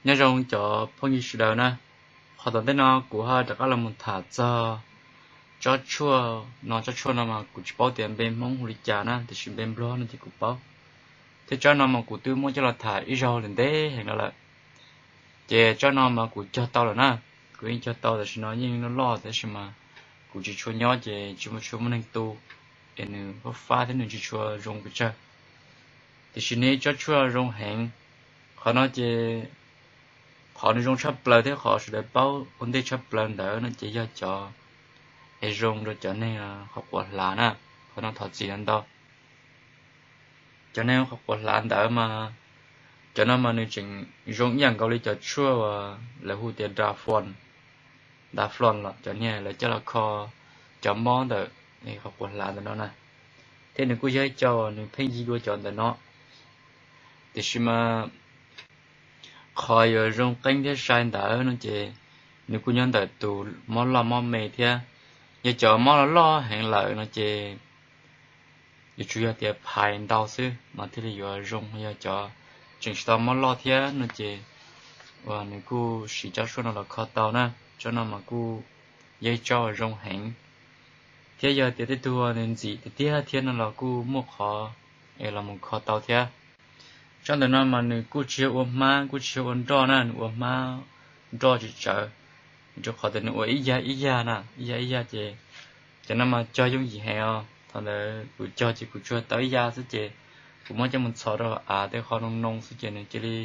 Nyob zoo cov phooj ywg sawv daws na, qhov tom ntej no kuv ho rov qab los mus tham txog tsob tshuaj no. Tsob tshuaj no mas kuv tsis paub tias npe Hmoob hu li cas na, tiam sis npe Nplog no ces kuv paub. Thiab tsob no mas kuv twb muab coj los tham ib zaug ntev heev no lawm. Ces tsob no mas kuv cog tau lawm na, kuv yeej cog tau, tam sim no yeej loj loj tab sis mas kuv tsis tshua nyob ces tsis muaj, tsis tshua muaj neeg tu, es nws fab fab thiab nws tsis tshua zoo pes tsawg. Tiam sis nws tsob tshuaj zoo heev. Qhov no ces qhov nws zoo tshaj plaws thiab qhov sawv daws paub ua ntej tshaj plaws ntawd no ces yog cov, es zoo rau cov neeg qhov quav hlav na. Qhov no thov txim ntau. Cov neeg qhov quav hlav ntawd mas, cov no mas nws tseem zoo ib yam nkaus li cov tshuaj uas lawv hu tias da flo, da flo los cov niag lawv coj los kho cov mob ntawm qhov quav hlav ntawm no na. Thiab nws kuj yog ib co uas nws pheej yig dua cov ntawm no. Tiam sis mas qhov yuav zoo qeeb thiab sai ntawd no ces nws kuj nyob ntawm tus mob loj mob me thiab. Yog cov mob loj loj heev lawm no ces yuav tsum yog tias phais ntau xwb mas thiaj li yuav zoo. Yog cov tseem tsis tau mob loj thiab no ces uas nws kuj siv tsob tshuaj no los kho tau na. Tsob no mas kuj yog ib tsob zoo heev, thiab yog tias tej tug nws ntxim tiag tiag thiab no los kuj muaj qhov es los mus kho tau thiab. Tsob ntawm no mas nws kuj tsis yog ua hmab, kuj tsis yog ua nroj na, nws ua hmab nroj tsis tsawv, rau qhov tias nws ua ib yag ib yag na, ib yag ib yag ces cov no mas cog yooj yim heev os. Thaum ntawd kuv cog ces kuv tsuas tau ib yag xwb ces kuv muab coj mus txhos rau av tej qho noo noo xwb ces nws cia li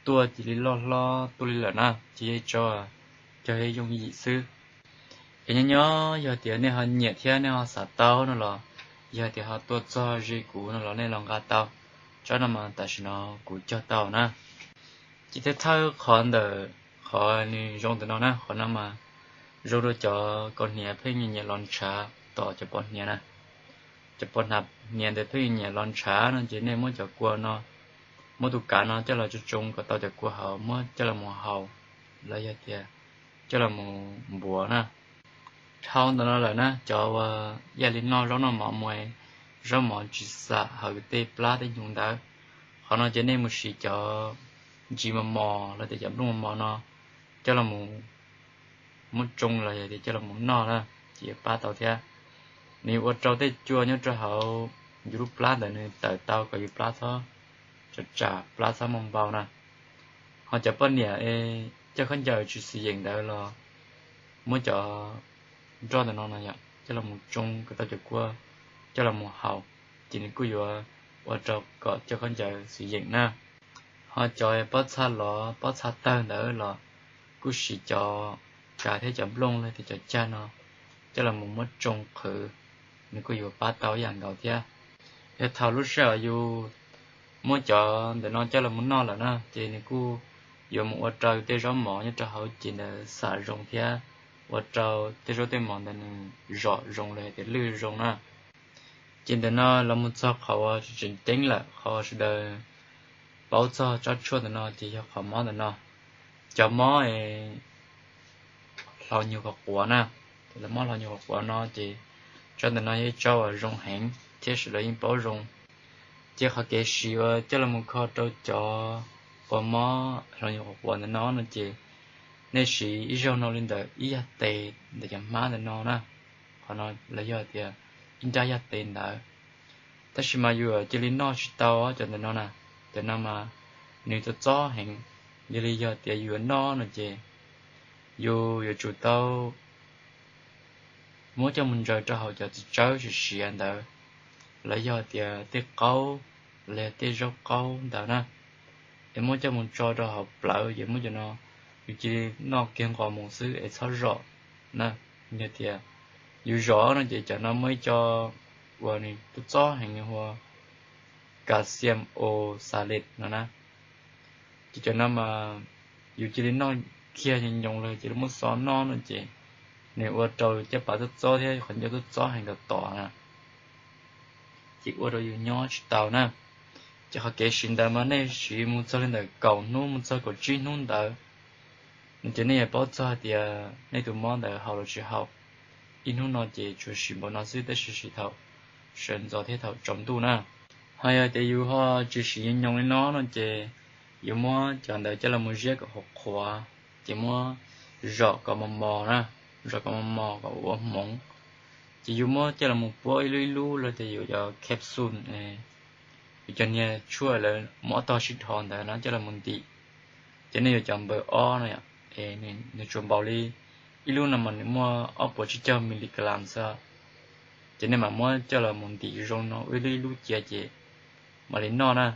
tuaj, cia li loj hlob tuaj li lawm na. Ces yog ib tsob cog yooj yim xwb. Es nyob nyob yog tias nej ho nyiam thiab nej ho xav tau no los, yog tias ho tuaj txog ze kuv no los nej los nqa tau. Tsob no mas tam sim no kuv cog tau na. Ces thiaj thawj qhov ntawm qhov nws zoo ntawm no na, qhov no mas zoo rau cov kaus hniav pheej nyiam los ntshav tom cov pos hniav na. Cov pos hniav ntawd pheej nyiam los ntshav no ces nej muab cov kua no, muab tus kav no coj los tsoo tsoo kom tau cov kua hauv, muab coj los mus haus, los yog tias coj los mus npuav na. Dhau ntawm no lawm na, cov uas ib yam li noj zaub noj mov mus, zaub mov tsis xam hawv tej plab tej hnyuv ntawd, qhov no ces nej mus siv cov ntsis mos mos los tias cov nplooj mos mos no coj los mus muab tsoo los yog tias coj los mus noj na, ces yuav pab tau thiab. Nws yuav ua rau tej cua nyob rau hauv yus lub plab ntawd nws tawm tau kom yus plab txhob tsam tsam, plab txhob muaj npau na. Ho cov poj niam coj khaub ncaws tsis xwm yeem ntawd los muab cov nroj ntawm no no yom, coj los mus tsoo kom tau cov kua, coj los mus haus, ces nws kuj yuav ua rau kom coj khaub ncaws xwm yeem na. Ho cov pob txha lov pob txha tawg ntawd los kuj siv cov kav thiab cov nplooj los tias cov cag no coj los mus muab tsoo qhwv, nws kuj yuav pab tau ib yam nkaus thiab. Yog thaum lub sij hawm yus muab cov ntawm no coj los mus noj lawm na, ces nws kuj yuav mus ua rau tej zaub mov nyob rau hauv cev ntawd xam zoo thiab ua rau tej zaub tej mov ntawd nws zom zoo los yog tias lwj zoo na. Ces ntawm no los mus txog qhov uas tseem ceeb lawm, qhov sawv daws paub txog tsob tshuaj ntawm no ces yog qhov mob ntawm no. Cov mob hlau nyuag qhuav quav na, cov mob hlau nyuag qhuav quav no ces tsob ntawm no yog ib tsob uas zoo heev thiab sawv daws yeej paub zoo. Ces qhov kev siv uas coj los mus kho rau cov uas mob hlau nyuag qhuav quav ntawm no no ces nej siv ib zaug no li ntawm ib yag tes ntawm cov hmab ntawm no na, qhov no los yog tias ib nrab yag tes ntawd. Tab sis mas yus cia li noj tsis tau cov ntawm no na, cov no mas nws txob txob heev. Yog li yog tias yus yuav noj no ces yus yuav tsum tau muab coj mus ntsaws rau hauv cov txiv tsawb siav siav ntawd, los yog tias tej qaub, los yog tej zaub qaub ntawd na, es muab coj mus tso rau hauv plawv ces muab cov no yus cia li noj kiag nqos mus xwb es txhob zom na. Yog tias yus zom no ces cov no muaj ib co uas nws txob txob heev hu ua calcium oxalate no na. Ces cov no mas yus cia li noj kiag nyoos nyoos los cia li muab xov noj no ces nws ua rau caj pas txob txob thiab qhov ncauj txob txob heev tom tom na, ces ua rau yus nyob tsis tau na. Ces qhov kev siv ntawd mas nej siv mus txog li ntawm kaum hnub mus txog kaum tsib hnub ntawd no ces nej yuav paub txog tias nej tus mob ntawd haus los tsis haus. Ib hnub no ces tsuas siv npaum no xwb, tab sis siv thaum sawv ntxov thiab thaum tsaus ntuj na. Ho yog tias yus ho tsis siv nyoos li no no ces Yus muab cov ntawd coj los mus ziab kom qhuav qhuav, ces muab zom kom mos mos na, zom kom mos mos kom ua hmoov. Ces yus muab coj los mus puab ib lub ib lub los tias yus cov capsule, yus cov niag tshuaj lawv muab ob tog sib dhos ntawd no coj los mus ntim. Ces nej yuav cov npaws ob no, nws tsuas npaum li, ib lub no mas nws muaj ob puas tsib caug miligram xwb. Ces nej mam muab coj los mus ntim zoo no ua ib lub ib lub cia ces mam li noj na.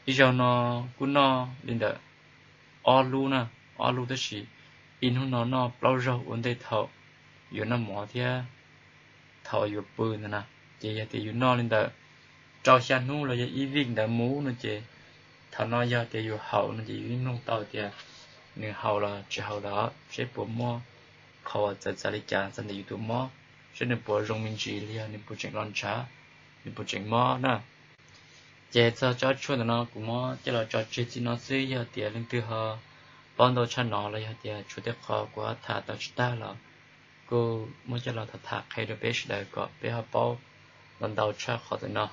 Ib zaug no kuj noj li ntawm ob lub na, ob lub tab sis ib hnub no noj plaub zaug ua ntej thaum yuav noj mov thiab thaum yuav pw ntawd na. Ces yog tias yus noj li ntawm rau xya hnub los yog ib vij ntawd mus no ces thaum no yog tias yus haus no ces yus yeej mloog tau tias nws haus los tsis haus lawm, seb puas muaj qhov uas txawv txav li cas txog ntawm yus tus mob, seb nws puas zoo me ntsis los yog nws puas tseem los ntshav, nws puas tseem mob na. Ces txog tsob tshuaj ntawm no kuv muab coj los tso tseg txij no xwb, yog tias leej twg ho paub ntau tshaj no los yog tias tshuav tej qhov kuv ho tham tau tsis tag los kuj muab coj los tham tham qhia rau peb sawv daws kom peb ho paub ntau ntau tshaj qhov ntawm no.